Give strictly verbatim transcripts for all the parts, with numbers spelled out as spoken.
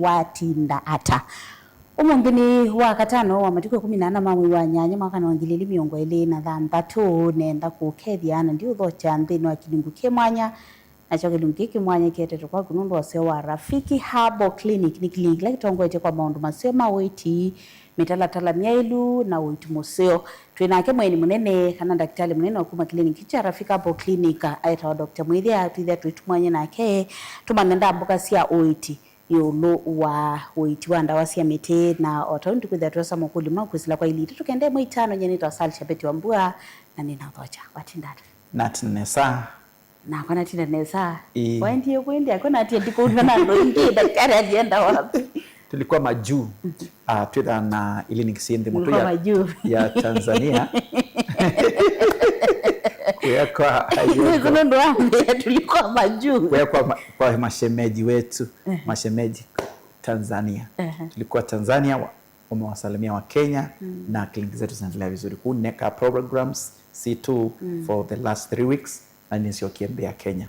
watinda ata. Ũmũnthĩ nĩ wa katano wa matukũ ĩkũmi na ana ma mwei wa nyanya mwaka wa ngili ili mĩongo ĩlĩ na thanthatũ. Nenda kũkethya na ndiũthokya nthĩnĩ wa kĩlungu kĩ mwanya. Nakyo kĩlungu kĩĩ kĩ mwanya kĩetetwe kwaku nũndũ wa ũseo wa Rafiki Herbal Clinic. Nĩ clinic ĩla kĩtongoetye kwa maũndũ maseo ma ũiiti, mĩtalatala myaĩlu, na ũiiti mũseo. Twĩ nake mũeni mũnene, kana ndakĩtalĩ mũnene wa kuma clinic kya Rafiki Herbal Clinic, aetawa Doctor Mwĩthĩa. Twĩthĩa twĩtumwany'a nake, tũmanye ndambũka sya ũiiti ĩũlũ wa ũiiti wa ndawa sya mĩtĩ, na o ta ũu nĩtũkwĩthĩa twosa makũlyo ma kwĩsĩla kwa ili itatũ kenda ĩmwe itano. Nyie nĩtawa Sal Shabeti wa Mbua, na nĩnathokya. Watinda ata? Natinda nesa. Nakwa natinda nesa. Ĩĩ. Waendie kwĩndĩ akwa natie ndikũlwa na andũ aingĩ, ndakĩtalĩ alienda wapi? Tulikuwa majuu. Ah, twĩthaa na iliniki syĩ nthĩ mũtũ ya, majuu ya Tanzania. Kuya kwa nĩkũnũndũ wambĩa tulikuwa majuu. Kuya kwa, ma, kwa mashemeji wetu, mashemeji Tanzania. Tulikuwa Tanzania, wa, umewasalimia wa Kenya, na kliniki zetu zinaendelea vizuri. Kuneka programs C two for the last three weeks, na nĩsyokie mbĩa Kenya.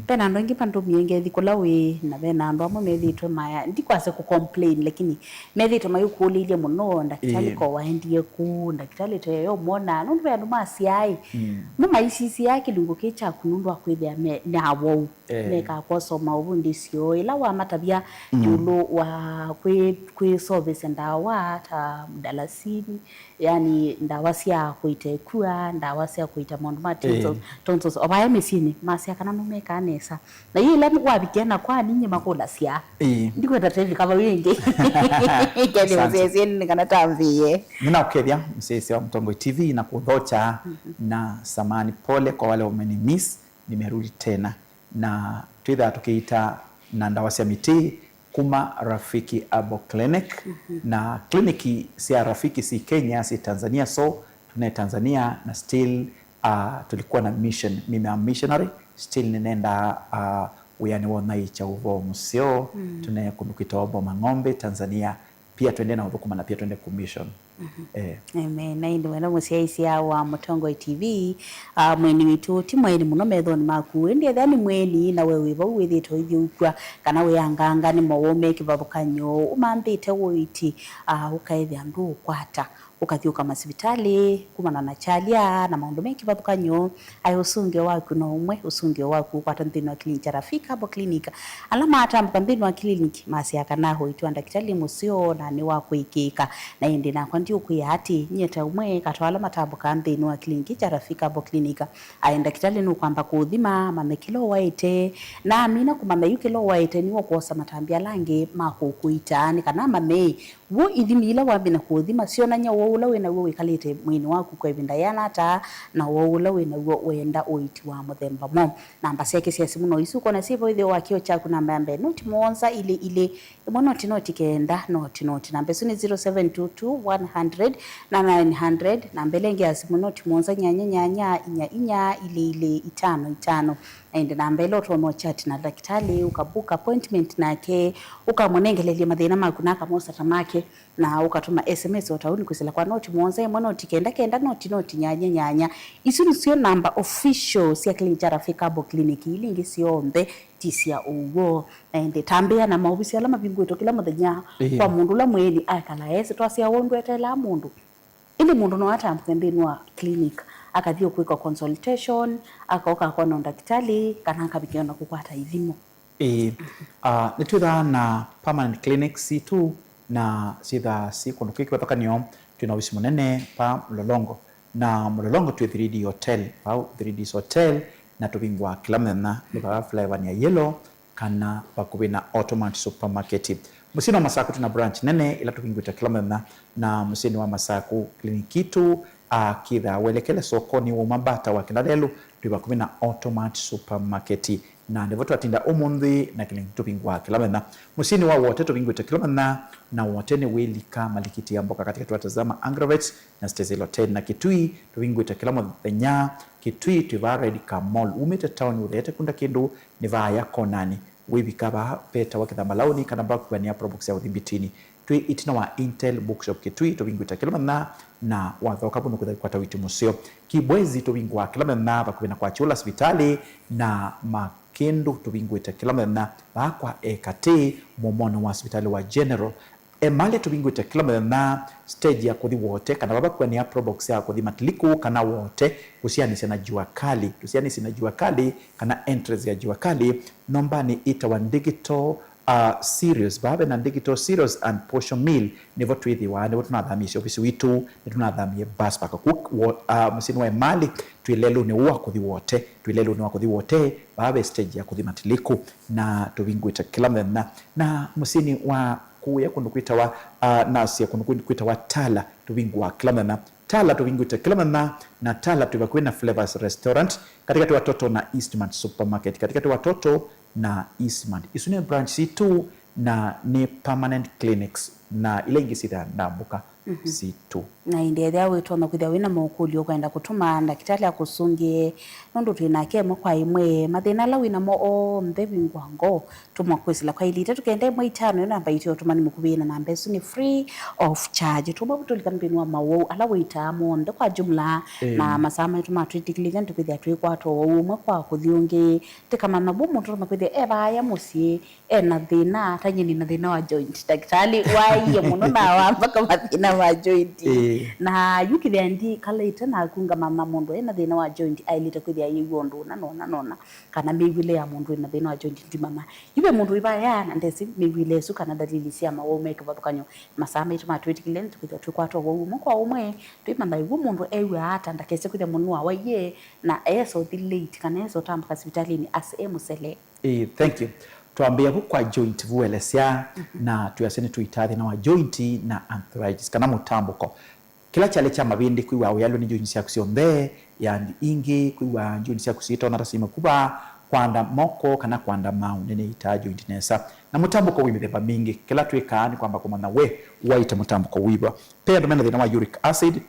Ve na andũ aingĩ mandũmie ngethi kũla wĩ, na ve na andũ amwe methĩĩtwe maya, ndikwasya kũ complain, lakini methĩĩtwe mayĩkũlĩilye mũno, ndakĩtalĩ ko waendie kũ, ndakĩtalĩ teyo mwona, nũndũ ve andũ masyaĩ, mo maisisyaa kĩlungu kĩ kyaku nũndũ wa kwĩthĩa me na awau. Mekaa kwosa maũvundĩsyo ĩla wamatavya ĩũlũ wa kwĩ, kwĩsovesya ndawa ta mdalasini, yani ndawa sya kũita ĩkua, ndawa sya kũita maũndũ ma tonsils, tonsils. O vaya mĩsyĩnĩ masya kana nũmekaa nesa. Na yu ĩla wavikia na kwa ninyi makũlasya. Ndikwenda tevika vau ĩngĩ. Kethĩ mũsyaĩsye nĩ kana tamvĩe. Nĩnaũkethya mũsyaĩsya wa Mũtongoi T V na kũthokya na samani pole kwa wale wameni miss, nimerudi tena. Na twĩthaa tũkĩita na ndawa sya mĩtĩ kuma Rafiki Herbal Clinic. Na kliniki sya Rafiki si Kenya, si Tanzania, so tune Tanzania na still, uh, tulikuwa na mission. Mimi am missionary, still ninaenda, uh, wĩanĩ wa ũnyaĩĩkya ũvoo mũseo, tune kũndũ kwĩtawa Boma Ng'ombe, Tanzania. Pia twende na ũthũkũma na pia twende ku mission. Eh. Amen. Na ĩndĩ wena mũsyaĩĩsya wa Mũtongoi T V, ah, mweni witũ ti mweni mũno methonĩ maku. Ĩndĩ ethĩa nĩ mweni na we wĩ vau wĩthĩĩtwe ũithyũũkw'a kana wĩanganga nĩ mowau me kĩvathũkany'o, ũmantĩte ũiiti, ah, ũkaethĩa ndũũkwata, ũkathi ũkama sivitalĩ, kumana na kyalya na maũndũ me kĩvathũkany'o. Aĩ ũsũngĩo waku no ũmwe, ũsũngĩo waku ũkwata nthĩnĩ wa clinic ya Rafiki Herbal Clinic. Ala matambũka nthĩnĩ wa clinic masyaa kana ũiiti wa ndakĩtalĩ nĩ mũseo na nĩ wa kũĩkĩĩka. Na ĩndĩ nakwa ndiũkwĩa atĩ nyie ta ũmwe katĩ wa ala matambũkaa nthĩnĩ wa clinic ya Rafiki Herbal Clinic. Aĩ ndakĩtalĩ nũkwamba kũũthima, mame kĩla ũwaĩte, na amina kũmanya yu kĩla ũwaĩte nĩwe ũkwosa matambya ala angĩ ma kũkũita, nĩ kana mame w'o ithimi ila wamina kũũthima syonany'a ũwau ũla wĩ naw'o wĩkalĩte mwĩĩnĩ waku kwa ĩvinda yĩana ata, na ũwau ũla wĩ naw'o wenda ũiiti wa mũthemba mwaũ. Namba syake sya simũ no isu ũkona syĩ vau ĩtheo wa kĩoo kyaku, namba ya mbee noti mũonza ilĩ ilĩ, ĩmwe noti noti kenda noti noti. Namba ĩsu nĩ zero seven two two one hundred na nine hundred. Namba ĩla ĩngĩ ya simũ noti mũonza nyanya nyanya inya inya ilĩ ilĩ itano itano. Na ĩndĩ namba ĩla ũtonya ũkyati na ndakĩtalĩ, ũkabook appointment nake, ũkamũnengelelya mathĩna maku na akamosata make, na ũkatũma S M S o ta ũu nĩ kwĩsĩla kwa noti mũonza ĩmwe noti kenda kenda noti noti nyanya nyanya. Isu nĩsyo namba official sya clinic ya Rafiki Herbal Clinic. Ila ingĩ syonthe ti sya ũw'o. Na ĩndĩ tambĩa na maovisi ala mavingũĩtwe kĩla mũthenya kwa mũndũ ũla mwĩĩni akala esĩ. Twasya ũndũ eteelaa mũndũ. Ĩndĩ mũndũ no atambũke nthĩnĩ wa clinic, akathi kwĩka consultation, akaoka akona ndakĩtalĩ, kana akavikĩa ona kũkwata ithimo. Ĩĩ. Ah, nĩtwĩthaa na permanent clinics sitũ, na syĩthaa syĩ kũndũ kwĩ kĩvathũkany'o. Twĩ na ovisi mũnene pa Mlolongo, na Mlolongo twĩ three D Hotel, vau three Ds Hotel, na tũvingũaa kĩla mũthenya, nĩ vaa flavor ya yellow, kana vakuvĩ na Automart Supermarket. Mũsyĩnĩ wa Masaku twĩ na branch nene ĩla tũvingũĩte kĩla mũthenya, na mũsyĩnĩ wa Masaku clinic itũ, a, kĩthaa welekele sokonĩ wauma mbata wa kĩla lelũ, twĩ vakuvĩ na Automart Supermarket. Na nĩvo twatinda ũmũnthĩ na clinic tũvingũaa kĩla mũthenya. Mũsyĩnĩ wa Wote tũvingũĩte kĩla mũthenya, na Wote nĩ wĩlika malikiti ya mboka katikati wa Tazama Agrovet na Stesel Hotel. Na Kitui tũvingũĩte kĩla mũthenya. Kitui twĩ vaa Red Car Mall. Umĩte taoni ũtheete kunda kĩndũ, nĩ vaaya konanĩ. Wĩvika vaa vetawa Kĩthambalaũnĩ kana vakuanĩa Probox ya ũthi Mbitini. Twĩ ĩtina wa Intel Bookshop Kitui, tũvingũĩte kĩla mũthenya na wathoka vu nũkwĩtha kwĩkwata ũiiti mũseo. Kibwezi tũvingũaa kĩla mũthenya vakuvĩ na kwa Chula sivitalĩ na ma kĩndũ tũvingũĩte kĩla mũthenya vaa kwa e katĩ mũomonĩ wa sivitalĩ wa General. E malĩ tũvingũĩte kĩla mũthenya stage ya kũthi Wote, kana vava kwenea probox ya kũthi Matiliku kana Wote, kũsianĩsya na Jua Kali. Tũsianĩsye na Jua Kali kana entrance ya Jua Kali, nombanĩ ĩtawa Digital uh, Cereals. Vaa ve na Digital Cereals and Posho Meal, nĩvo twĩthĩwa, nĩvo tũnathamĩĩsye ovisi witũ, nĩtũnathamie bus park ku wo-, uh, mũsyĩnĩ wa Emali, twĩ lelũnĩ ũũ wa kũthi Wote, twĩ lelũnĩ wa kũthi Wote, vaa ve stage ya kũthi Matiliku, na tũvingũĩte kĩla mũthenya. Na mũsyĩnĩ wa kũya kũndũ kwĩtawa, uh, nasya kũndũ kwĩ-, kwĩtawa Tala, tũvingũaa kĩla mũthenya. Tala tũvingũĩte kĩla mũthenya, na Tala twĩ vakuvĩ na Flavors Restaurant, katĩkatĩ wa Total na Eastmart Supermarket, katĩkatĩ wa Total na Eastmart. Isu nĩ branch sitũ na nĩ permanent clinics, na ila ingĩ syĩthĩawa ndambũka sitũ. Na ĩndĩ ethĩwa wĩtonya kwĩthĩa wĩna mokũlyo ũkwenda kũtũma ndakĩtalĩ akũsũngĩe, nũndũ twĩ nake ĩmwe kwa ĩmwe, mathĩna ala wĩ namo onthe vingũa ngoo, tũmwa kwĩsĩla kwa ilita tũkenda ĩmwe itano, ĩyo namba itũ ya ũtũmani mũkuvĩ, na namba ĩsu nĩ free of charge. Tũmwe tũlikana nthĩnĩ wa mawau ala wĩtaa monthe kwa jumla, na masaa maitũ ma twĩtĩkĩlĩthya nĩtũkwĩthĩa twĩkwata ũwau ũmwe kwa kũthi ũngĩ. Tĩkamanya vu mũndũ tũma kwĩthĩa e vaaya mũsyĩ, ena thĩna, ta nyie nĩna thĩna wa joint. Ndakĩtalĩ waie mũno na wamba kama thĩna wa joint. Ĩĩ. Na yu kĩthĩa ndikalĩte naku ngamanya mũndũ ena thĩna wa joint aĩlĩte kwĩthĩa yĩw'a ũndũ ũna na ũna na ũna, kana mĩw'ĩle ya mũndũ wĩna thĩna wa joint ndimanya. Yu ve mũndũ wĩvaaya na ndesĩ mĩw'ĩle ĩsu kana dalili sya mawau me kĩvathũkany'o. Masaa maitũ ma twĩtĩkĩlĩthya nĩtũkwĩthĩa twĩkwata ũwau ũmwe kwa ũmwe, twĩmanya ĩw'o mũndũ ew'aa ata, ndakese kwĩthĩa mũndũ nĩwawaie na esa ũthi late kana esa ũtambũka sivitalĩnĩ as e mũsele. Ĩĩ, thank you. Twambĩĩa vu kwa joint vuelesya, na twĩasya nĩtũitaa thĩna wa joint na arthritis kana mũtambũko. Kĩla kyalĩ kya mavĩndĩ, kwĩw'a ũyalw'a nĩ joint syaku syonthe, yandi ingĩ, kwĩw'a joint syaku syĩtona ta syĩ makuva, kwanda moko kana kwanda maũ, nĩnĩitaa joint nesa. Na mũtambũko wĩ mĩthemba mingĩ. Kĩla twĩkaa nĩ kwamba kũmanya we waĩte mũtambũko wĩva. Ve andũ mena thĩna wa uric acid,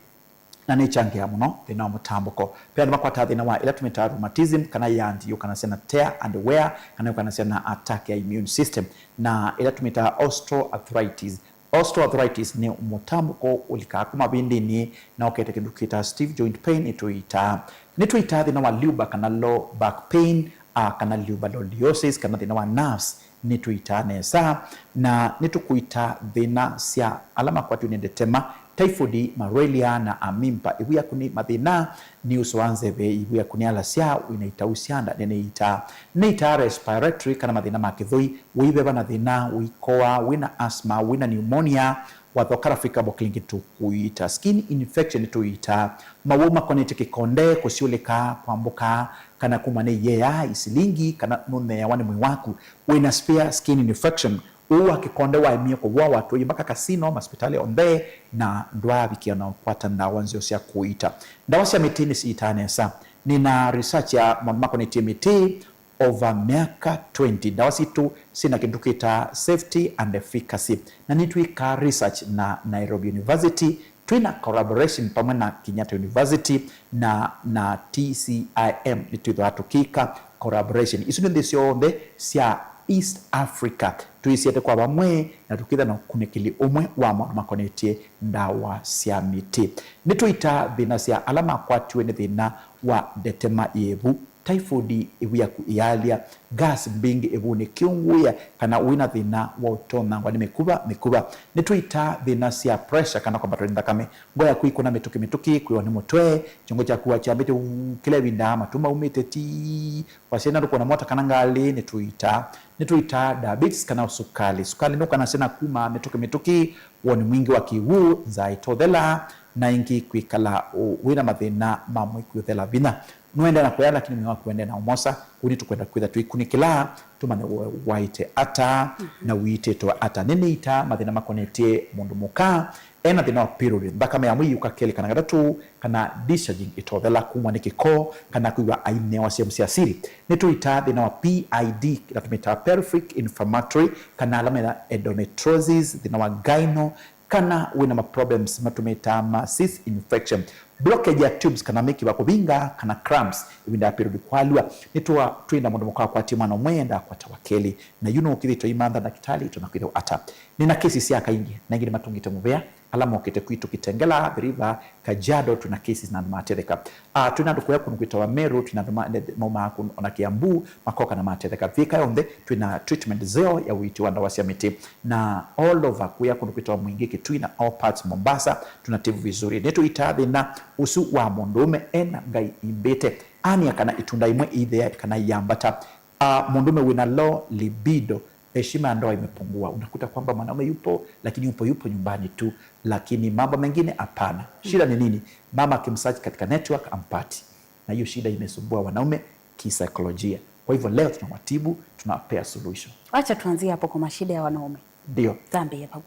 na nĩkyangĩaa mũno thĩna wa mũtambũko. Ve andũ makwataa thĩna wa ĩla tũmĩtaa rheumatism, kana yandi yũkanasya na tear and wear, kana yũkanasya na attack ya immune system, na ĩla tũmĩtaa osteoarthritis. Osteoarthritis nĩ mũtambũko ũlikaa kuma vĩndĩnĩ na ũkete kĩndũ kĩtaa stiff joint pain, nĩtũitaa. Nĩtũitaa thĩna wa lumbar kana low back pain, a, kana lumbaloliosis, kana thĩna wa nerves, nĩtũitaa nesa, na nĩtũkũita thĩna sya ala makwatiwe nĩ ndetema, typhoid, malaria, na amimpa. Ĩvu yaku nĩ mathĩna, nĩ ũsũa nzeve, ĩvu yaku nĩ alasya, wĩna itau sya nda, nĩnĩitaa. Nĩitaa respiratory, kana mathĩna ma kĩthũi, wĩiveva na thĩna, ũikoa, wĩna asthma, wĩna pneumonia, wathoka rafika boklingi tũkũita. Skin infection nĩtũitaa. Mawau makonetye kĩkonde, kũsyũlĩka, kwambũka, kana kumwa nĩ iea, isilingi, kana nũneeawa nĩ mwĩĩ waku. Wĩna severe skin infection, ũu wa kĩkonde waemie kũw'a watũie mpaka kasino, masivitalĩ onthe, na ndwaavikĩa na ũkwata ndawa nzeo sya kũita. Ndawa sya mĩtĩ nĩsiitaa nesa. Nĩna research ya maũndũ makonetye mĩtĩ, over myaka twenty. Ndawa sitũ syĩna kĩndũ twĩtaa safety and efficacy, na nĩtwĩkaa research na Nairobi University, twĩna collaboration pamwe na Kenyatta University na, na T C I M, nĩtwĩthĩwa tũkĩka collaboration. Isu nĩ nthĩ syonthe sya East Africa twĩsiete kwa vamwe na tũkĩtha na ũkunĩkĩli ũmwe wa maũndũ makonetye ndawa sya mĩtĩ. Nĩtũitaa thĩna sya ala makwatiwe nĩ thĩna wa ndetema yĩvu, typhoid, ĩvu yaku ĩyalya, gas mbingĩ ĩvunĩ, kĩũngũĩa, kana wĩna thĩna wa ũtonyangwa nĩ mĩkuva, mĩkuva. Nĩtũitaa thĩna sya pressure kana kwambatwa nĩ nthakame, ngoo yaku ĩkũna mĩtũkĩ mĩtũkĩ, kwĩwa nĩ mũtwe, kyongo kyaku wakyambĩte uu kĩla ĩvinda, matu maumĩte ti, wasyaina ndũkwona mota kana ngalĩ, nĩtũitaa. Nĩtũitaa diabetes kana ũsukalĩ. Sukalĩ nũkanasya na kuma mĩtũkĩ mĩtũkĩ, woni mwingĩ wa kĩw'ũ, nzaa ĩtothela, na ĩngĩ kwĩkala ũ-, wĩna mathĩna ma mwĩĩ kwĩũthela vinya. Nũendee na kũya, lakini mwĩĩ waku ũendee na ũmosa. Kwoou nĩtũkwenda kwĩtha tũikunĩkĩla, tũmanye we waĩte ata, na ũiitĩtwe ata. Nĩnĩitaa mathĩna makonetye mũndũ mũka ena thĩna wa pylori, nthakame ya mwĩĩ yĩũka kelĩ kana katatũ, kana discharging ĩtothela, kumwa nĩ kĩko, kana kwĩw'a ainewa sehemu sya siri. Nĩtũitaa thĩna wa P I D, ĩla tũmĩtaa pelvic inflammatory, kana ala mena endometriosis, thĩna wa gyno, kana wĩna ma problems matũmĩtaa ma cyst infection, blockage ya tubes kana mĩkiva kũvinga, kana cramps ĩvinda ya period kwalw'a. Nĩtwa twĩna mũndũ mũka wakwatie mwana ũmwe, enda akwata wa kelĩ. Na yu nũkĩthĩtwe imantha ndakĩtalĩ, tona kwĩthĩwa ata? Nĩna kesi sya kaingĩ, na ingĩ nĩmatũngĩte mũvea, ala mokĩte kwitũ Kitengela, Athi River, Kajiado, twĩna cases na andũ matetheka. Ah, twĩna andũ kũya kũndũ kwĩtawa Meru, twĩna andũ ma-, ne-, maumaa kũndũ ona Kiambu, makoka na matetheka. Thika yonthe, twĩna treatment nzeo ya ũiiti wa ndawa sya mĩtĩ. Na all over kũya kũndũ kwĩtawa Mwingi, Kitui na all parts Mombasa, tunatibu vizuri. Nĩtũitaa thĩna ũsu wa mũndũũme ena ngai imbĩte. Ania kana itunda imwe iithea kana iambata. Ah, mũndũũme wĩna low libido, heshima ya ndoa imepungua. Unakuta kwamba mwanaume yupo, lakini yupo, yupo nyumbani tu, lakini mambo mengine hapana. Shida ni nini? Mama akimsearch katika network, ampati. Na hiyo shida imesumbua wanaume kisaikolojia. Kwa hivyo leo tunawatibu, tunawapea solution. Wacha tuanzie hapo kwa mashida ya wanaume. Ndio. Tambie pau.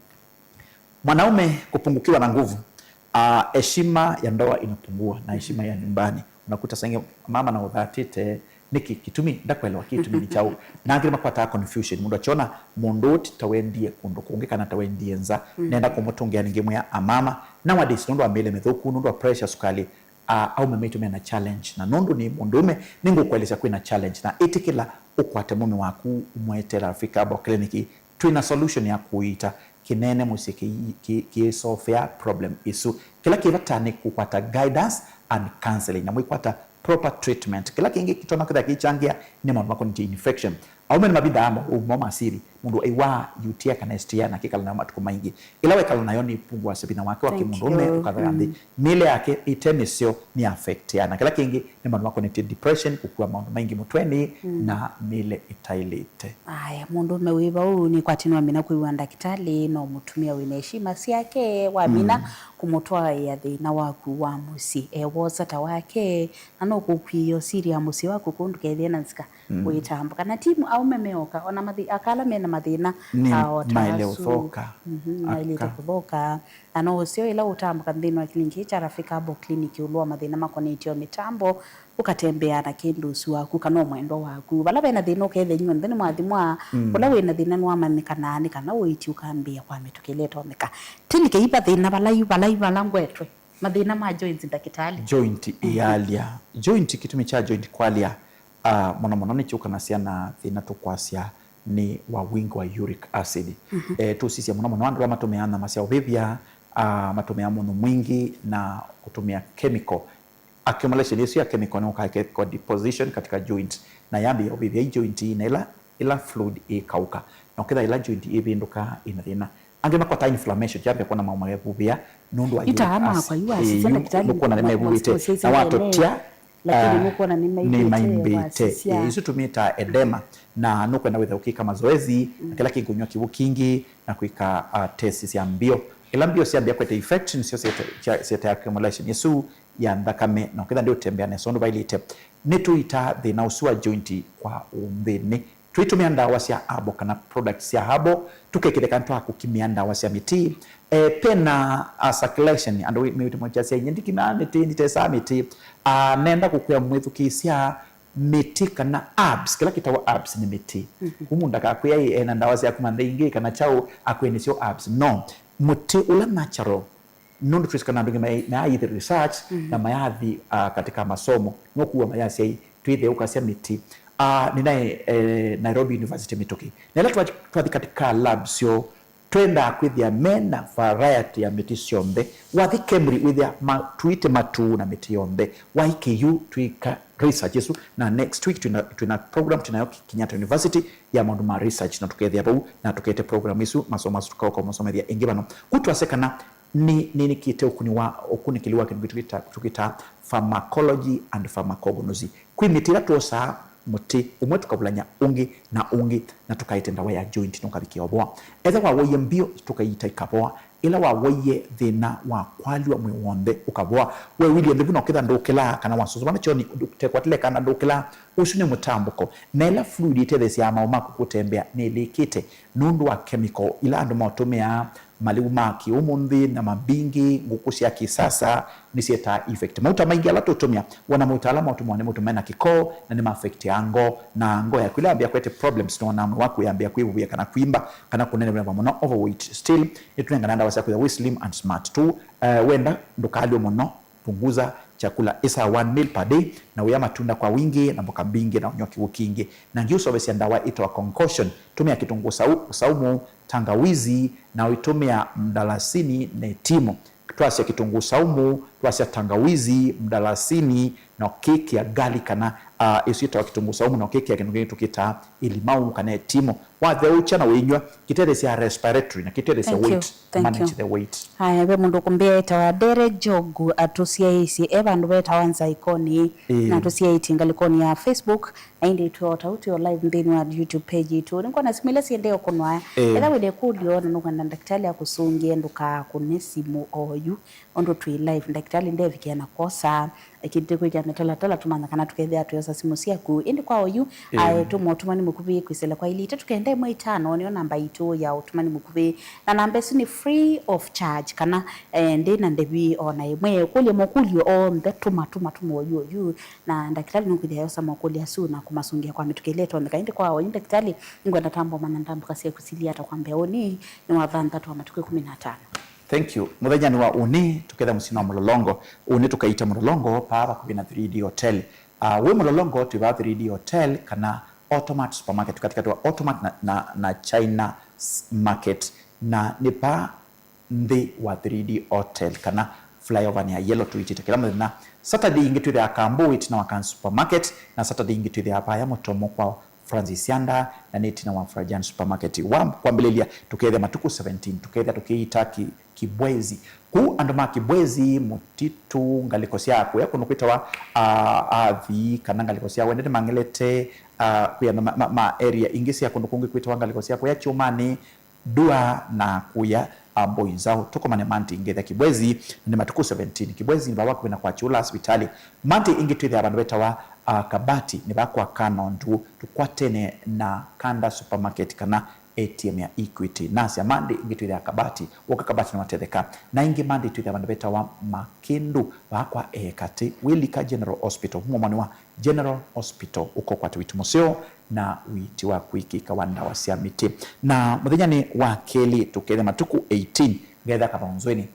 Mwanaume kupungukiwa na nguvu, ah, heshima ya ndoa inapungua na heshima ya nyumbani. Unakuta saa ingĩ mama na ũthatĩte, nĩkĩ kĩtumi? Ndakwelewa kĩtumi nĩ kyaũ. Na angĩ nĩmakwataa confusion. Mũndũ akyona mũndũ ũũ ti ta wendie kũndũ kũngĩ kana ta wendie nza. Nenda kũmũtũngĩa nĩngĩmwĩa amama. Nowadays, nũndũ wa mĩĩle mĩthũku, nũndũ wa pressure, sukali, ah, aume maitũ mena challenge. Na nũndũ nĩ mũndũũme, nĩngũkũelesya kwĩna challenge. Na ĩtĩkĩla ũkwate mũme waku ũmwetee Africa Herbal Clinic. Twĩna solution ya kũiita kĩnene mũsyĩ kĩ-, kĩ-, kĩĩsolvea problem ĩsu. Kĩla kĩ vata nĩ kũkwata guidance and counseling, na mwĩkwata proper treatment. Kĩla kĩngĩ kĩtonya kwĩthĩa kĩichangia nĩ maũndũ makonetye infection. Aume nĩ mavinda amo ũmwe masili, mũndũ aiwaa U T I kana S T I na akĩkala nayo matukũ maingĩ. Ĩla wekala nayo nĩpunguasya vinya wake wa kĩmũndũũme ũkathela nthĩ. Mĩĩle yake ĩte mĩseo nĩ affecteana. Kĩla kĩngĩ nĩ maũndũ makonetye depression, kũkua maũndũ maingĩ mũtwenĩ, na mĩĩle ĩtaĩlĩte. Aya, mũndũũme wĩ vau nĩkwatĩ nĩwamina kwĩw'a ndakĩtalĩ, no mũtumĩa wĩna heshima syake, wamina kũmũtwaĩa thĩna waku wa mũsyĩ. E wosa ta wake, na no kũkw'ĩĩa ũsili ya mũsyĩ waku kũu ndũkethĩe na nzika ũitambũka. Na ti aume meoka, ona mathi-, aka ala mena mathĩna, nĩ a, o ta maĩle asu. Ũthoka. Mhm, maĩlĩte kũthoka. Na no ũseo ĩla ũtambũka nthĩnĩ wa clinic kya Rafika Herbal Clinic ĩũlũ wa mathĩna makonetye o mĩtambo, ũkatembea na kĩndũ ũsu waku kana o mwendwa waku. Vala vena thĩna ũkethĩa inyw'onthe nĩmwathimwa, ũla wĩna thĩna nĩwamanyĩkanaa nĩ kana ũiiti ũkambĩĩa kwa mĩtũkĩ ĩla ĩtonyeka. Tĩnĩkei va thĩna valai, valai vala ngwetwe. Mathĩna ma joints, ndakĩtalĩ. Joint ĩyalya. Joint, kĩtumi kya joint kwalya, ah, mũno mũno nĩkyũkanasya na thĩna tũkwasya nĩ wa wingi wa uric acid. Eh, tũsisya mũno mũno andũ ala matũmĩaa nyama sya ũvĩvya, ah, matũmĩaa mũnyũ mwingĩ na kũtũmĩa chemical. Accumulation ĩsu ya chemical nĩyũkaa ĩkekwa deposition katika joint, na yambĩĩa ũvĩvya ĩ joint ĩĩ, na ĩla, ĩla fluid ĩkaũka. Na ũkethĩa ĩla joint ĩvĩndũka ĩna thĩna. Angĩ makwataa inflammation, yambĩĩa kwona maũũ mevuvĩa nũndũ wa yu uric acid. Ĩĩ, yu nũkwona nĩmevuvĩte. Na watũtya, lakini ah, nũkwona nĩmaimbĩte, nĩmaimbĩte. Wasisya. Ĩĩ, isu tũmĩtaa edema. Na nũkwenda wĩthe ũkĩka mazoezi, na kĩla kĩngĩ ũnywa kĩw'ũ kingĩ, na kwĩka, ah, test sya mbio. Ĩla mbio syambĩa kwete effect, nĩsyo syete-, sya-, syete accumulation ĩsu ya nthakame, na ũkethĩa ndĩũtembea nesa ũndũ vaĩlĩte. Nĩtũitaa thĩna ũsu wa joint kwa ũnthĩnĩ. Twĩtũmĩa ndawa sya herbal kana products sya herbal, tũkekĩthya kana twakũkimĩa ndawa sya mĩtĩ. E, pena, a, circulation, andũ mewĩte mokyasya, "Inye ndikimaa mĩtĩ, nditesaa mĩtĩ." A, nenda kũkwĩa mwĩthukĩĩsya mĩtĩ kana herbs, kĩla kĩtawa herbs nĩ mĩtĩ. Kumũ ndakakwĩa ĩ, ena ndawa sya kuma nthĩ ingĩ kana kyaũ, akwĩe nĩsyo herbs. No, mũtĩ ũla natural, nũndũ twĩsĩ kana andũ aingĩ mayaathi research na mayaathi, ah, katika masomo, no kuwa mayasya ĩ, twĩthĩe ũkasya mĩtĩ. Ah, nĩnaĩ, eh, Nairobi University mĩtũkĩ. Na ĩla twa-, twathi katika lab syoo, twendaa kwĩthĩa mena variety ya mĩtĩ syonthe. Wathi KEMRI wĩthĩa ma-, tũite matuu na mĩtĩ yonthe. Waĩ K U twĩka research ĩsu, na next week twĩna, twĩna program twĩnayo Kenyatta University ya maũndũ ma research, na tũkethĩa vau na tũkete program ĩsu, masomo asu tũkaũka kũmasomethya ĩngĩ vano. Ku twasye kana nĩ, nĩnĩkĩte ũkuni wa, ũkunĩkĩli wa kĩndũ kĩtũ tũkĩtaa pharmacology and pharmacognosy. Kwĩ mĩtĩ ĩla twosaa mũtĩ ũmwe tũkavulany'a ũngĩ na ũngĩ na tũkaete ndawa ya joint na ũkavikĩa ũvoa. Ethĩwa wawoie mbio tũkaiita ikavoa. Ĩla wawoie thĩna wa kwalw'a mwĩĩ w'onthe ũkavoa. Weew'ĩlye nthĩ vu na ũketha ndũkĩlaa kana wasusũma na kyonĩ ũtekwatĩle kana ndũkĩlaa, ũsu nĩ mũtambũko. Na ĩla fluid ĩtetheesyaa maũũ maku kũtembea nĩlĩkĩte nũndũ wa chemical ila andũ matũmĩaa, malĩu ma kĩũmũnthĩ, nyama mbingĩ, ngũkũ sya kĩsasa, nĩsyetaa effect. Mauta maingĩ ala tũtũmĩa, wona mauta ala matũmĩwa nĩ mauta mena kĩkoo na nĩma affectĩaa ngoo, na ngoo yaku ĩla yambĩĩa kwete problems, nĩwonaa mwĩĩ waku yambĩĩa kwĩvuvĩa kana kwimba kana kũneneva mũno, overweight. Still, nĩtũnenganaa ndawa sya kwĩthĩa wĩ slim and smart tu. Eh, wenda ndũkalw'e mũno, punguza chakula, ĩsaa one meal per day, na ũya matunda kwa wingi na mboka mbingĩ na ũnywa kĩw'ũ kingĩ. Na ngiũsovesya ndawa ĩtawa concoction. Tũmĩa kĩtũngũũ sau-, saumu, tangawizi, na ũitũmĩa mdalasini na ĩtimũ. Twasya kitunguu saumu, twasya tangawizi, mdalasini, na ũkĩkĩa garlic kana, ah, ĩsu yĩtawa kitunguu saumu, na ũkĩkĩa kĩndũ kĩngĩ tũkĩtaa ĩlimau kana ĩtimũ. Watheũkya na ũinywa, kĩtetheesya respiratory na kĩtetheesya Thank you. weight, Thank manage you. the weight. Aya, ve mũndũ ũkũmbĩa etawa Dere Jogu, atũsyaĩĩsye e vandũ vetawa Nzaikoni, Ĩĩ. na atũsyaĩtye ngalĩkonĩ ya Facebook, na ĩndĩ twĩ o ta ũu twĩ o live nthĩnĩ wa YouTube page yitũ. Nĩngwona simũ ila siendee ũkũnwa. Ĩĩ. Etha wĩna ĩkũlyo na nũkwenda ndakĩtalĩ akũsũngĩe, ndũkakũne simũ oyu. Ũndũ twĩ live, ndakĩtalĩ ndevikĩa na kwosa. Kĩndũ kwĩkĩa mĩtalatala tũmanya kana tũkethĩa tũyosa simũ syaku. Ĩndĩ kwa oyu, Ĩĩ. ae, tũma ũtũmani mũkuvĩ kwĩsĩla kwa ili itatũ kenda ĩmwe itano, nĩyo namba itũ ya ũtũmani mũkuvĩ. Na namba ĩsu nĩ free of charge, kana, eh, ndĩ na ndevi o na ĩmwe. Kũlya mokũlyo onthe, tũma, tũma, tũma oyu, oyu. Na ndakĩtalĩ nũkwĩthĩa yosa mokũlyo asu na kũmasũngĩa kwa mĩtũkĩ ĩla ĩtonyeka. Ĩndĩ kwa oyu, ndakĩtalĩ, nĩngwenda tambo mana ndambũka syaku sili ata kwambĩa ũnĩ nĩ wa thanthatũ wa matukũ ĩkũmi na atano. Thank you. Mũthenyanĩ wa ũnĩ, tũketha mũsyĩ wa Mũlolongo. Ũnĩ tũkaita Mũlolongo, paa vakuvĩ na three D Hotel. Ah, wĩ Mũlolongo, twĩ vaa three D Hotel, kana Automart Supermarket, katikati wa Automart na, na, na China s-, Market. Na nĩ paa nthĩ wa three D Hotel, kana flyover ya Yellow tũitĩte kĩla mũthenya. Saturday ingĩ twĩthĩaa Kambu, ĩtina wa Kan Supermarket, na Saturday ingĩ twĩthĩaa vaya Mũtomo kwa Francis Yanda, na nĩ ĩtina wa Frajan Supermarket. Wa kwambĩlĩlya, tũkethĩa matukũ seventeen, tũkethĩa tũkĩita ki-, Kibwezi. Kũu andũ ma Kibwezi, Mũtitũ, ngalĩko sya kũya kũndũ kwĩtawa, ah, Athi, kana ngalĩko sya Wendete, Mangelete, ah, kwĩ andũ ma, ma, ma area ingĩ sya kũndũ kũngĩ kwĩtawa ngalĩko sya kũya Kyũmanĩ, Ndua na kũya, ah, Mboi Nzaũ. Tũkomane Monday ngethĩa Kibwezi, na nĩ matukũ seventeen. Kibwezi nĩ vaa vakuvĩ na kwa Chula Hospitali. Monday ĩngĩ twĩthĩaa vandũ vetawa, ah, Kabati, nĩ vaa kwa Kanondu, tũkwatene na Kanda Supermarket kana A T M ya Equity. Nasya Monday ĩngĩ twĩthĩaa Kabati, woka Kabati nĩwatetheka. Na ĩngĩ Monday twĩthĩaa vandũ vetawa Makĩndũ, vaa kwa Ekatĩ, wĩlika General Hospital, mũmonĩ wa General Hospital, ũkokwata witũ mũseo na witi wa kwĩkĩka wa ndawa sya mĩtĩ. Na mũthenyanĩ wa kelĩ tũkethĩa matukũ eighteen, ngetha Kathonzweni.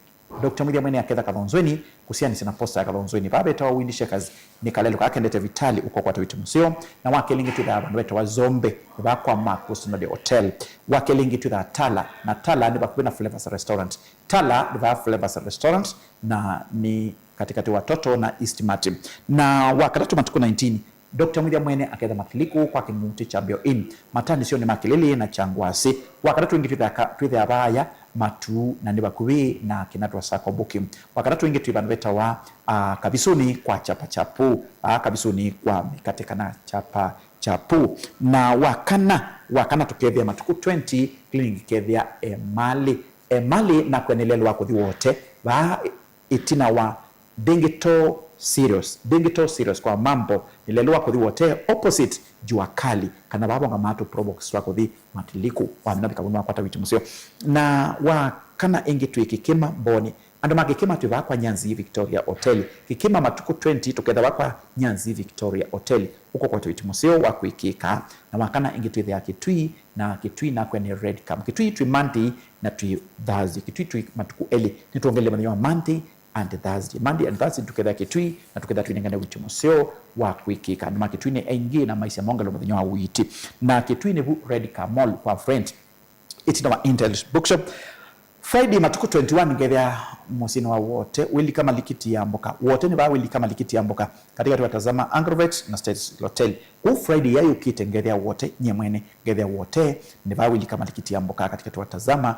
Doctor Mwĩthya mwene aketha Kathonzweni, kũsianĩsya na posta ya Kathonzweni. Vaa vetawa Windy Shakers, nĩ kalelũ kaa kendete Vitali, ũkokwata witũ mũseo. Na wa kelĩ ĩngĩ twĩthaa vandũ vetawa Zombe, nĩ vaa kwa Marcus Node Hotel. Wa kelĩ ĩngĩ twĩthaa Tala, na Tala nĩ vakuvĩ na Flavors Restaurant. Tala nĩ vaa Flavors Restaurant, na nĩ katikati wa Toto na East Mart. Na wa katatũ matukũ nineteen, Doctor Mwĩthya mwene aketha Matiliku kwa Kĩng'utĩ kya Mbeo Inn, matanĩsyonĩ ma Kĩlĩlĩ na kya Ngwasĩ. Wa katatũ ĩngĩ twĩthĩa ka-, twĩthĩa vaaya Matuu na nĩ vakuvĩ na Kĩnatwa Sacco Booking. Wa katatũ ĩngĩ twĩ vandũ vetawa, ah, Kavisũnĩ kwa Chapa Chapu, ah, Kavisũnĩ kwa mĩkate kana Chapa Chapu. Na wa kana, wa kana tũkethĩa matukũ twenty, clinic ĩkethĩa Emali. Emali nakw'a nĩ lelũ wa kũthi Wote, vaa ĩtina wa Digital Cereals, Digital Cereals kwa Mambo, nĩ lelũ wa kũthi Wote, opposite Jua Kali, kana vaa vonga matu Probox twa kũthi Matiliku, wamina vika vũnwa kwata witi mũseo. Na wa kana ĩngĩ twĩ Kĩkĩma Mboni, andũ ma Kĩkĩma twĩ vaa kwa Nyanzi Victoria Hotel. Kĩkĩma matukũ twenty tũketha vaa kwa Nyanzi Victoria Hotel, ũkokwata witi mũseo wa kwĩkĩka. Na wa kana ĩngĩ twĩthĩa Kĩtui, na Kĩtui nakw'a nĩ Red Cam. Kĩtui twĩ Monday na twĩ Thursday. Kĩtui twĩ matukũ elĩ, nĩtwongele mũthenya wa Monday and Thursday. Monday and Thursday tũketha Kĩtui, na tũketha twĩnengane witi mũseo wa kwĩkĩka. Andũ ma Kĩtui nĩ aingĩ na maisya mongelo mũthenya wa witi. Na Kĩtui nĩvu Red Car Mall kwa Friend, ĩtina wa Intel Bookshop. Friday matukũ twenty-one ngethĩa mũsyĩnĩ wa Wote, wĩlika malikiti ya mboka. Wote nĩ vaa wĩlika malikiti ya mboka, katikati wa Tazama Agrovet na States Hotel. Kũu Friday ya yũkĩte ngethĩa Wote, nyie mwene ngethĩa Wote, nĩ vaa wĩlika malikiti ya mboka, katikati wa Tazama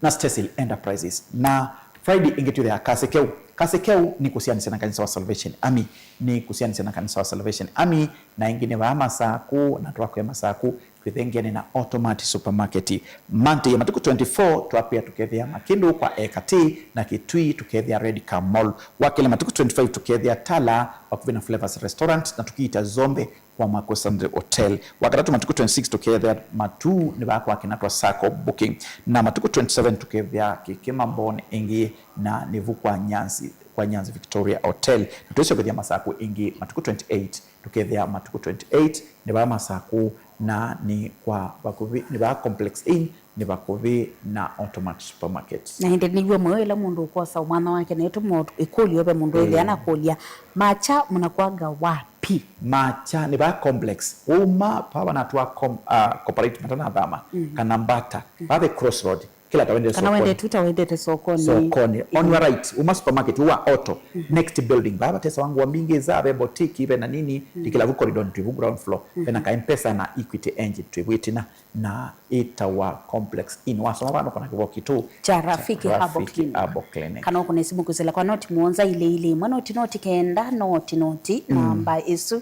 na Stesil Enterprises. Na Friday ĩngĩ twĩthĩa Kasekeu. Kasekeu nĩ kũsianĩsya na kanisa wa Salvation Army. Nĩ kũsianĩsya na kanisa wa Salvation Army. Na ĩngĩ nĩ vaa Masaku, na twakwĩa Masaku, twĩthengeane na Automart Supermarket. Monday ya matukũ twenty-four, twakwĩa tũkethĩa Makĩndũ kwa Ekatĩ, na Kĩtui tũkethĩa Red Car Mall. Wa kelĩ matukũ twenty-five, tũkethĩa Tala, vakuvĩ na Flavors Restaurant, na tũkiita Zombe kwa Marcos Andre Hotel. Wa katatũ matukũ twenty-six tũkethĩa Matuu nĩ vaa kwa Kĩnatwa Sacco Booking. Na matukũ twenty-seven tũkethĩa Kĩkĩma Mboni ĩngĩ na nĩvu kwa Nyanzi, kwa Nyanzi Victoria Hotel. Na twĩsokethya Masaku ĩngĩ matukũ twenty-eight, tũkethĩa matukũ twenty-eight nĩ vaa Masaku na nĩ kwa vakuvĩ, nĩ vaa Complex Inn, nĩ vakuvĩ na Automart Supermarket. Na ĩndĩ nĩw'o mweũ ĩla mũndũ ũkwosa ũmwana wake na ĩtũma ĩkũlyo ve mũndũ ĩthĩa na kũlya, "Macha mnakuaga wapi?" P. Makya nĩ vaa complex. Wauma vaa vanatwa com, uh, corporate matanathama, kana mbata. Vaa the crossroad. Kĩla ta wendete kana sokoni. Wendete tu ta wendete sokoni. Sokoni. On your right, uma supermarket, uwa auto. Next building. Vaa vatesawa nguo mbingĩ za ve boutique, ve na nini, ndikila vu corridor twĩ vu ground floor. Ve na ka M-Pesa na Equity Engine twĩ vu ĩtina. Na ĩtawa Complex Inn. Wasoma vano kana kĩvoo kitũ kya Rafiki Herbal Clinic. Kana ũkũne simu kwĩsĩla kwa noti mũonza ilĩ ilĩ ĩmwe noti noti kenda noti noti namba ĩsu.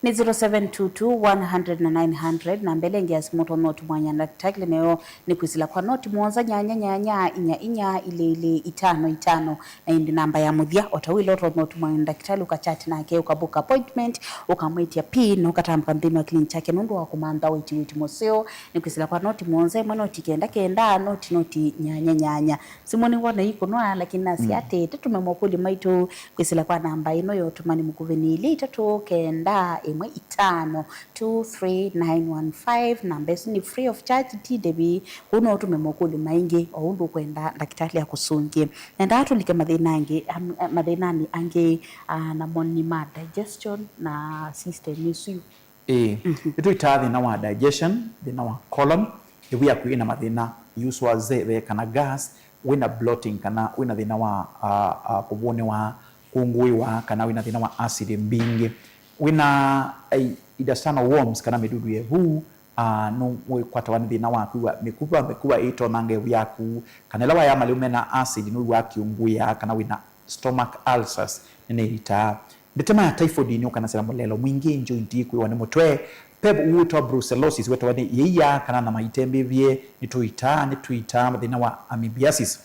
Nĩ zero seven two two one hundred na nine hundred, namba ĩla ĩngĩ ya simũ ũtonya ũtũmwa na ndakĩtalĩ nĩyo nĩ kwĩsĩla kwa noti mũonza nyanya nyanya inya inya ilĩ ilĩ itano itano, na ĩndĩ namba ya mũthya, o ta wĩla ũtonya ũtũmwa na ndakĩtalĩ ũkachati nake, ũkabook appointment, ũkamwĩtya pin, na ũkatambũka nthĩnĩ wa clinic kyake nũndũ wa kũmantha wĩti wĩti mũseo, nĩ kwĩsĩla kwa noti mũonza ĩmwe noti kenda kenda noti noti nyanya nyanya. Simũ nĩwona ikũnwa, lakini nasya atĩ tũtũme mokũlyo maitũ kwĩsĩla kwa namba ĩno ya ũtũmani mũkuvĩ nĩ ilĩ itatũ kenda ĩmwe itano two three nine one five. Namba ĩsu nĩ free of charge, ti ndĩvi. Kũu no ũtũme mokũlyo maingĩ o ũndũ ũkwenda ndakĩtalĩ akũsũngĩe. Nendaa tũlike mathĩna angĩ, am- mathĩnanĩ angĩ, ah, namo nĩ ma digestion na system ĩsu. Ĩĩ. Nĩtũitaa thĩna wa digestion, thĩna wa colon, ĩvu yaku ĩna mathĩna, use wa zeve kana gas, wĩna bloating kana wĩna thĩna wa, ah, ah, kũvũnĩwa, kũngũĩwa, kana wĩna thĩna wa acid mbingĩ, wĩna, eh, intestinal worms kana mĩdudu ya ĩvu, ah, nũkwatawa nĩ thĩna wa kwĩw'a mĩkuva, mĩkuva ĩtonanga ĩvu yaku, kana ĩla waya malĩu mena acid nũw'aa kĩũngũĩa, kana wĩna stomach ulcers nĩnĩitaa. Ndeto ya typhoid nĩ ũkanasya mũlelo mwingĩ, joint kwĩwa nĩ mũtwe. Pep ũũ wĩtawa brucellosis wetawa nĩ ĩia kana nyama itembĩvye, nĩ tũitaa, nĩ tũitaa mathĩna wa amoebiasis.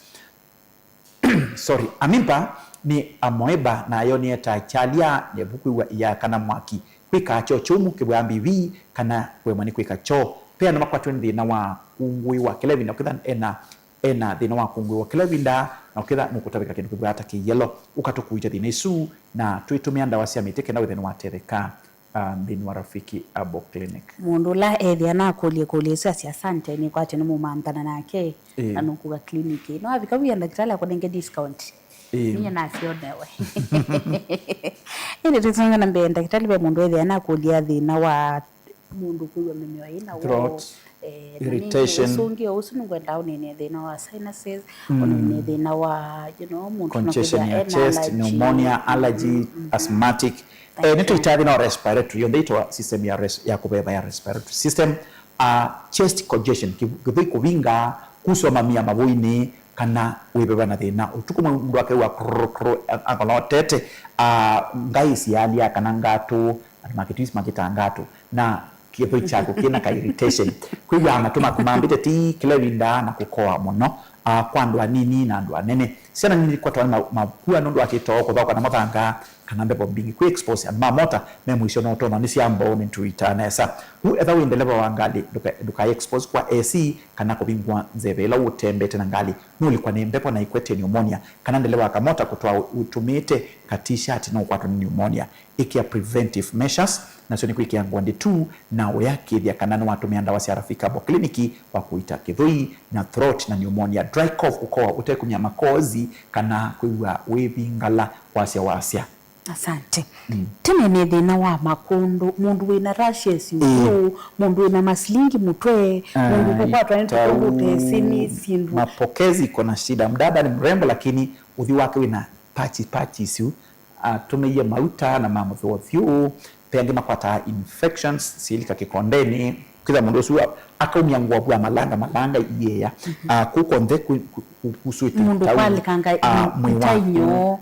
Sorry, amoeba nĩ amoeba, nayo nĩetaa kyalya, nĩvu kwĩwa ĩia kana mwaki, kwĩka kyoo kyũmũ, kĩvwaa mbivi, kana kũemwa nĩ kwĩka kyoo. Ve andũ makwatwe nĩ thĩna wa kũngũĩwa kĩla ĩvinda, ũkĩtha ena ena thĩna wa kũngũĩwa kĩla ĩvinda, na ũkĩtha nũkũtavĩka kĩndũ kĩvwaa ta kĩyelo, ũka tũkũita thĩna ĩsu, na twĩtũmĩa ndawa sya mĩtĩ kenda wĩthĩe nĩwatetheka, ah, nthĩnĩ wa Rafiki Herbal Clinic. Mũndũ ũla ethĩa nakũlya ĩkũlyo ĩsu asya, "Asante, nĩkwatya nĩmũmanthana nake, ĩĩ, na nũkũka kliniki." No avika wĩa ndakĩtalĩ akũnenge discount. Ĩĩ. Niye nasyonewe. Ĩndĩ tũsonga na mbee, ndakĩtalĩ ve mũndũ ethĩa nakũlya thĩna wa mũndũ kwĩw'a mĩmeo ĩna throat, eh, na nĩ irritation. Ũsũngĩo ũsu nĩngwenda ũnene thĩna wa sinuses, mm, ũnene thĩna wa, you know, mũndũ congestion ya chest, allergy, pneumonia, allergy, mm, mm, asthmatic. Eh, nĩtũitaa thĩna wa respiratory, yonthe ĩtawa system ya res-, ya kũveva ya respiratory system. Ah, chest congestion, kĩ-, kĩthũi kũvinga, kuswa mamia mavũinĩ, kana wĩveva na thĩna. Ũtukũ mwe mũndũ akew'a krrr, krrr, a-, akolotete, ah, ngaĩ sialya kana ngatũ, andũ ma Kitui makĩtaa ngatũ. Na kĩthũi kyaku kĩna ka irritation. Kwĩw'aa matũ maku mambĩte ti kĩla ĩvinda na kũkoa mũno, ah, kwa andũ anini na andũ anene. Syana nini kwatawa nĩ ma-, mavua nũndũ wa kĩtoo, kũthaũka na mũthanga, kana mbevo mbingĩ. Kwĩ expose andũ ma mota me mũisyo no ũtonya nĩ syambo nĩ tũitaa nesa. Yu etha wĩ ndeleva wa ngalĩ, ndũka-, ndũkaĩ expose kwa A C kana kũvingũa nzeve ĩla ũtembete na ngalĩ. Nũlikwa nĩ mbevo na ikwete pneumonia, kana ndeleva wa kamota kũtwaa ũtũmĩĩte ka t-shirt no ũkwatwa nĩ pneumonia. Ĩkĩa preventive measures, nasyo nĩ kwĩkĩa ngwandĩ tu na ũyakĩĩthya kana nĩwatũmĩa ndawa sya Rafiki Herbal Clinic wa kũita kĩthũi na throat na pneumonia, dry cough, kũkoa ũtekumya makozi, kana kwĩw'a wĩvingala wasya wasya. Asante. Mm. Tene nĩ thĩna wa makũndũ, mũndũ wĩna rashes, ĩĩ, ũthyũ, mũndũ wĩna masilingi mũtwe, mũndũ kũkwatwa nĩ tũkũndũ ũtesĩ nĩ syĩndũ. Mapokezi iko na shida. Mdada ni mrembo lakini ũthyũ wake wĩna patchy, patchy isu. Atũmĩie mauta na mamũthũa vyũ. Ve angĩ makwataa infections syĩlika kĩkondenĩ. Kwĩtha mũndũ ũsu a-, akaumya ngũa vua malanga, malanga iĩya. Mhm. Ah, kũu konthe ku-, ku-, ku-, kuswĩte mũndũ tau, kwalĩkanga, ah, mwĩ waku. Itainyo.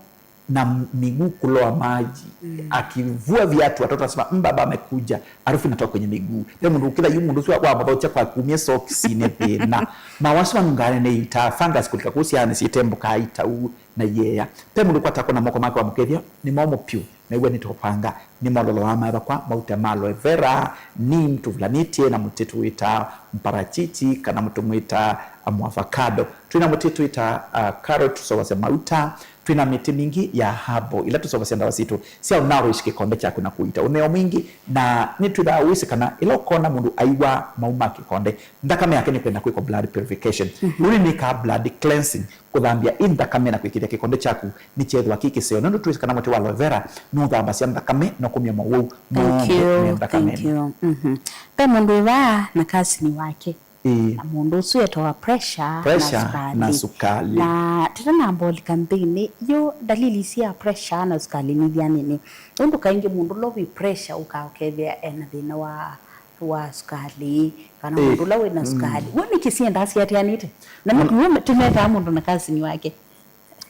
Na miguu kuloa maji. Mm. Akivua viatu, watoto wanasema, "Mbaba amekuja, harufu inatoka kwenye miguu." Ve mũndũ ũkĩtha yu mũndũ ũsu wa mũthaũkya kwa kumia socks nĩ thĩna. Mawasu manungaane nĩ ita, fungus kũlika kũu syaanĩ syĩtembũkaa itau na iĩya. Ve mũndũ kwatako na moko make wamũkethya, nĩ momũ pyũ, na iwe nĩ tũpanga, nĩ mololo wa maeva kwa mauta ma aloe vera, neem tũvulanĩtye na mũtĩ tũwĩtaa mparachichi, kana mũtĩ mwĩtaa, ah, mũavocado. Twĩna mũtĩ twĩtaa, ah, carrot, tũseũvasya mauta, twĩna mĩtĩ mingĩ ya herbal, ila tũseũvasya ndawa sitũ sya ũnourish kĩkonde kyaku na kũita ũneo mwingĩ, na nĩtwĩthaa wĩsĩ kana ĩla ũkona mũndũ aiwa mau ma kĩkonde, nthakame yake nĩkwenda kwĩkwa blood purification. Mhm. Ũu nĩkaa blood cleansing, kũthambya ĩ nthakame na kwĩkĩthya kĩkonde kyaku nĩkyethĩwa kĩ kĩseo, nũndũ twĩsĩ kana mũtĩ wa aloe vera nũthambasya nthakame na kumya mawau. Thank you, thank you. Mhm. Ve mũndũ wĩ vaa na kasini wake. Ĩĩ. Na mũndũ ũsu etawa pressure na sukali. Pressure na sukali. Na tũtanamba ũlika nthĩnĩ, yu ndalili isi ya pressure na sukali nĩ ithyanĩne. Ũndũ kaingĩ mũndũ ũla wĩ pressure ũkaa ũkethĩa ena thĩna wa, wa sukali, kana, ĩĩ, mũndũ ũla wĩ na sukali. Mm. We nĩkĩ siendaa siatĩanĩte? Na nĩkĩ we tũmetaa mũndũ na kasini wake?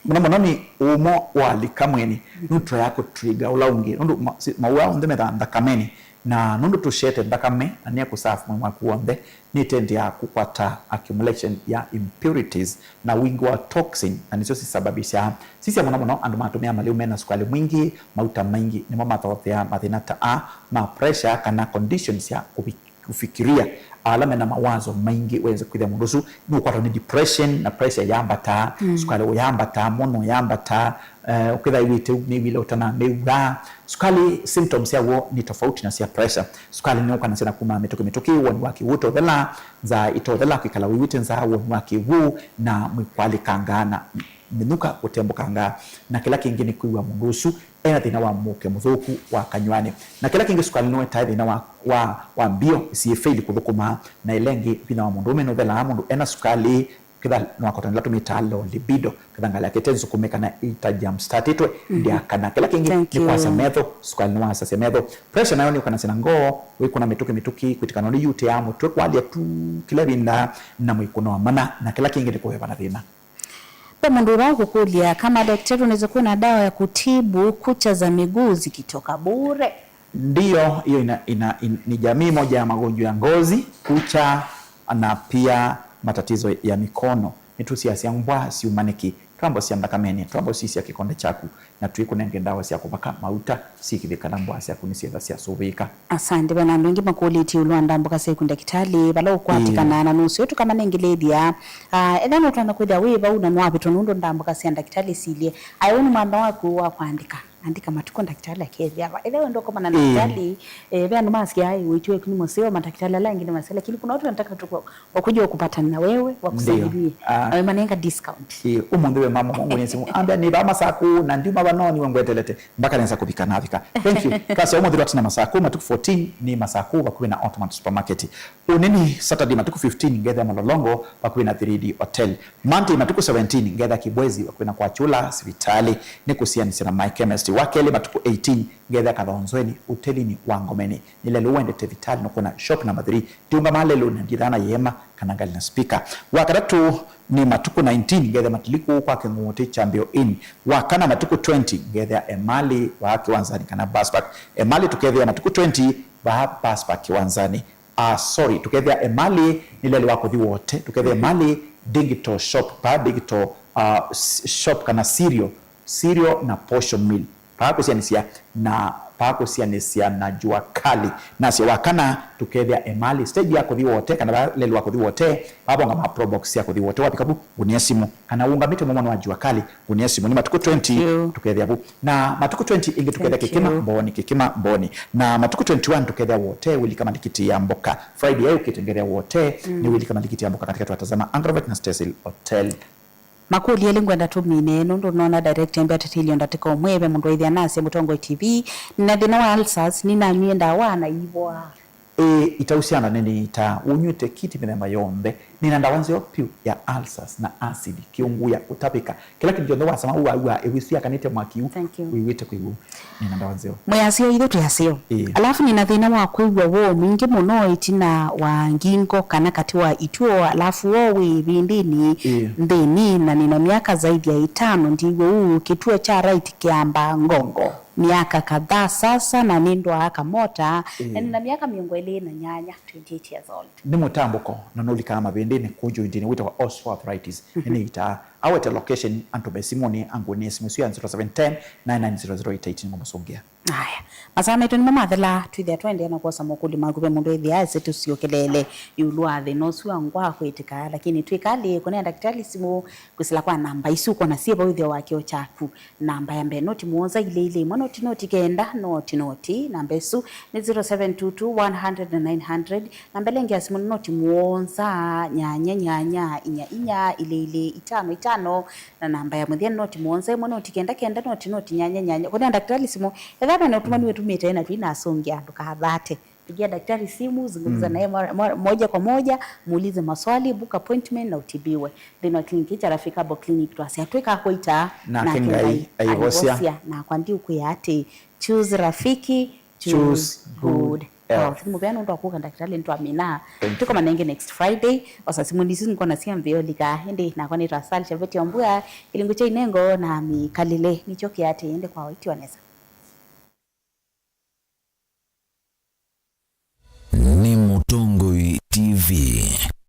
Mũno mũno nĩ ũmwe wa lika mweni, nũtoyaa kũtrigger ũla ũngĩ. Nũndũ ma-, si-, mawau onthe methaa nthakamenĩ, na nũndũ tũsyete nthakame na nĩya kũserve mwĩĩ waku w'onthe, nĩtendea kũkwata accumulation ya impurities na wingĩ wa toxin, na nĩsyo sisababisyaa. Sisya mũno mũno andũ matũmĩa malĩu mena sukalĩ mwingĩ, mauta maingĩ, nĩmo mathotheaa mathĩna ta aa ma pressure kana conditions sya kũvi-, kũfikiria. Ala mena mawazo maingĩ, wenze kwĩthĩa mũndũ ũsu nũkwatwa nĩ depression, na pressure yambataa, mm, sukalĩ ũyambataa, mũno yambataa, eh, ũkĩtha aiw'ĩte mĩw'ĩle ũtanamĩw'a. Sukalĩ symptoms syaw'o nĩ tofauti na sya pressure. Sukalĩ nĩũkanasya na kuma mĩtũkĩ mĩtũkĩ, woni wa kĩw'ũ ũtothela, nzaa ĩtothela, kwĩkala wĩw'ĩte nzaa, woni wa kĩw'ũ, na mwĩĩ kwalĩkangaa na mĩnũka ũtembũkangaa, na kĩla kĩngĩ nĩ kwĩw'a mũndũ ũsu ena thĩna wa mũke mũthũku wa kanyw'anĩ. Na kĩla kĩngĩ, sukalĩ nĩũetae thĩna wa, wa, wa mbio, syĩfaili kũthũkũma, na ĩla ĩngĩ, vinya wa mũndũũme nũthelaa mũndũ ena sukalĩ, kĩtha nĩwakota nĩla tũmĩtaa low libido, kĩtha ngalĩ yake ĩte nzũkũme kana ĩta jump startĩtwe, mhm, ndĩakana. Kĩla kĩngĩ nĩ kwasya metho, sukalĩ nĩwasasya metho. Pressure nayo nĩũkanasya na ngoo, wĩkũna mĩtũkĩ mĩtũkĩ, kwĩtĩkana ũlĩ yutĩaa mũtwe, kwalya tu kĩla ĩvinda, na mwĩkũno wa mana, na kĩla kĩngĩ nĩ kũveva na thĩna. Ve mũndũ ũla ũkũkũlya, kama daktari, unaweza kuwa na dawa ya kutibu kucha za miguu zikitoka bure? Ndiyo, hiyo ina, ina, in, ni jamii moja ya magonjwa ya ngozi, kucha na pia matatizo ya mikono. Nĩtũsiasya mbwa syuma nĩkĩ? Twambo sya nthakamenĩ, twambo sisya kĩkonde kyaku, na twĩkũnenge ndawa sya kũvaka mauta syĩkĩthĩe kana mbwa syaku nĩsyĩtha syasũvĩĩka. Asante. Ve na andũ aingĩ makũlĩtye ĩũlũ wa ndambũka sya ĩkũ ndakĩtalĩ, vala ũkwatĩkanaa na nũseo tũkamanengelethya. Ah, ethĩwa nũtonya kwĩthĩa wĩ vau na nĩwavĩtwa nũndũ ndambũka sya ndakĩtalĩ silye, aĩ ũu nĩ mwanya waku wa kũandĩka. Andĩka matukũ ndakĩtalĩ akethĩa va. Ethĩwa wenda ũkomana na ndakĩtalĩ, eh, ve andũ masyaa, "Ĩ, wĩtũ weku nĩ mũseo, mandakĩtalĩ ala angĩ nĩ maseo," lakini kuna watu wanataka tu kwa, wakuja wakupatana na wewe, wakusalimie. Ndio. Ah. Na wemanenga discount. Ĩ, ũmũnthĩ we mama mwangu nĩ simu. Ambia nĩ vaa Masaku, na ndiuma vano niwe ngwetelete. Mpaka nesa kũvika navika. Thank you. Kasi ya ũmũnthĩ twatina Masaku, matukũ fourteen nĩ Masaku vakuvĩ na Automat Supermarket. Ũnĩ nĩ Saturday, matukũ fifteen ngethĩa Malolongo vakuvĩ na three D Hotel. Monday, matukũ seventeen ngethĩa Kibwezi vakuvĩ na kwa Chula sivitalĩ. Nĩ kũsianĩsya na My Chemist. Wa kelĩ, matukũ eighteen ngethĩa Kathonzweni ũtelinĩ wa Ngomeni. Nĩ lelũ wendete vitalĩ nũkũna shop number three. Ndiũngamaa lelũ na ndithaa na yĩema kana ngalĩ na speaker. Wa katatũ, nĩ matukũ nineteen ngethĩa Matiliku kwa Kĩng'ũũtĩ Kyambĩo Inn. Wa kana, matukũ twenty ngethĩa Emali vaa kĩwanzanĩ kana bus park. Emali tũkethĩa matukũ twenty vaa bus park kĩwanzanĩ. Ah, sorry, tũkethĩa Emali nĩ lelũ wa kũthi wote, tũkethĩa Emali digital shop, vaa digital, ah, s-, shop kana cereal, cereal na portion meal. Vaa kũsianĩsya na, vaa kũsianĩsya na Jua Kali. Nasya wa kana, tũkethĩa Emali stage ya kũthi wote, kana vaa lelũ wa kũthi wote, vaa vonga ma Probox sya kũthi wote. Wavika vu, ngũnĩa simũ. Kana ũũngamĩte mũmwe wa Jua Kali, ngũnĩa simũ. Nĩ matukũ twenty, tũkethĩa vu. Na matukũ twenty ĩngĩ tũkethĩa Kĩkĩma Mbooni, Kĩkĩma Mbooni. Na matukũ twenty-one tũkethĩa wote, wĩlika malikiti ya mboka. Friday ya ũkĩte ngethĩa wote, nĩ wĩlika malikiti ya mboka katikati wa Tazama Agrovet na Stesil Hotel. Makũlyo elĩ ngwenda tũmine, nũndũ nona direct embea tũtilio ndatĩka ũmwe, ve mũndũ aithĩa nasya Mũtongoi T V, nĩna thĩna wa ulcers, nĩnanyw'ie ndawa na ivoa. Ĩĩ, itau sya nda nĩnĩitaa. Ũnyw'ĩte kiti mĩthemba yonthe. Nĩna ndawa nzeo vyũ ya ulcers na acid, kĩũngũya, kũtavĩka. Kĩla kĩndũ kyonthe wasama ũwaw'a ĩw'ũ ĩsu yakanĩte mwaki ũ, wĩw'ĩte kwĩw'ũ. Nĩna ndawa nzeo. Mwĩasyo ithyĩ twĩ aseo. Ĩĩ. Alafu nĩna thĩna wa kwĩw'a woo mwingĩ mũno ĩtina wa ngingo kana katĩ wa ituo, alafu woo wĩ ĩvĩndĩnĩ nthĩnĩ, na nĩna myaka zaidi ya ĩtano ndiw'a ũu kĩtuo kya right kĩamba ngongo. Myaka kadhaa sasa, na nĩndwaa kamota, na nĩna myaka mĩongo ĩlĩ na nyanya, twenty-eight years old. Nĩ mũtambũko, na nũlikaa mavĩndĩnĩ kũũ jointĩnĩ wĩtawa osteoarthritis. Nĩnĩitaa. Awete location, antũme simũnĩ, angũnĩe simũ ĩsu ya zero seven ten, nine nine zero zero eight eight, nĩngũmũsũngĩa. Aya. Masaa maitũ nĩmo mathela, twĩthĩa twaendeea na kwosa mokũlyo maku. Ve mũndũ ethĩa ese tũsyokeleele ĩũlũ wa thĩna ũsu wa ngwa kwĩtĩka, lakini twĩkalĩ kũnea ndakĩtalĩ simũ kwĩsĩla kwa namba isu, ũkona syĩ vau ĩtheo wa kĩo kyaku. Namba ya mbee, noti mũonza ilĩ ilĩ ĩmwe, noti noti kenda, noti noti. Namba ĩsu nĩ zero seven two two one hundred na nine hundred. Namba ĩla ĩngĩ ya simũ nĩ noti mũonza nyanya nyanya inya inya ilĩ ilĩ itano itano. tano, na namba ya mũthya noti mũonza ĩmwe noti kenda kenda noti noti nyanya nyanya. Kũnĩa ndakĩtalĩ simũ, ethĩwa ve na ũtũmani wĩtũmĩte na twĩ na asũngĩa ndũkathate. Pigia daktari simu, zungumza naye mara- mara- moja kwa moja, muulize maswali, book appointment na utibiwe. Thĩna wa clinic ya Rafiki Herbal Clinic twasya twĩka kũita. Nake Ngai aivosya. Nakwa ndiũkwĩa atĩ, choose Rafiki, choose good health. Nĩ mũvea nũndũ wa kũka ndakĩtalĩ nĩtwamina. Tũkomane ĩngĩ next Friday. Osa simũ isu nĩkona sia mveo lika. Ĩndĩ nakwa nĩtwa Sal Shaveti Ombua, kĩlungu kya inengo na mĩkalĩle nĩkyo kĩatĩ ĩndĩ kwa waitiwa nesa.